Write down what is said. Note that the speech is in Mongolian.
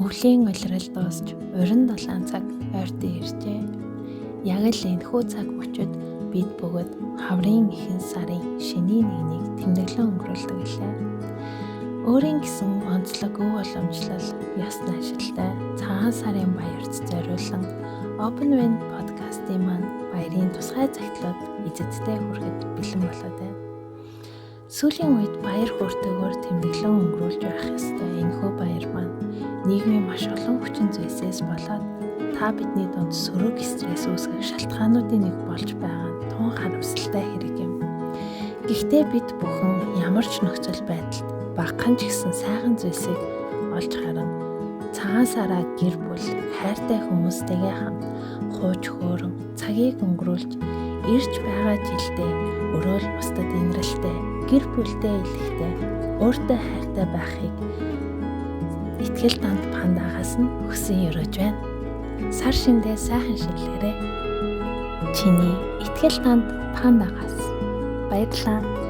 Өвлийн улирал дуусч уран долоон цаг ойртон иржээ. Яг л энэхүү цаг мөчид бид бөгөөд хаврын ихэнх сарын шинийн нэгнийг тэмдэглэн өнгөрүүлдэг гэлээ. Өөрийн гэсэн онцлог өв уламжлал, ёс заншилтай цагаан сарын баярт зориулан Open Wind podcast-ийн маань баярын тусгай загтлууд эзэдтэй хүрэхэд бэлэн болоод байна. Сүүлийн үед баяр хөөртэйгээр тэмдэглэн өнгөрүүлж байх ёстой энэхүү баяр маань нийгмийн маш олон хүчин зүйлсээс болоод та бидний дунд сөрөг стресс үүсгэх шалтгаануудын нэг болж байгаа нь тун харамсалтай хэрэг юм. Гэхдээ бид бүхэн ямар ч нөхцөл байдалд багахан ч гэсэн сайхан зүйлсийг олж харан цагаан сараа гэр бүл хайртай хүмүүстэйгээ хамт хууж хөөрөн цагийг өнгөрүүлж ирж байгаа жилдээ өрөөл бусдад инрэлтэй гэр бүлдээ илэхтэй өөртөө хайртай байхыг итгэл данд пандагаас нь өгсөн өрөөж байна. Сар шиндээ сайхан ширлээрэй. Чиний итгэл данд пандагаас баярлалаа.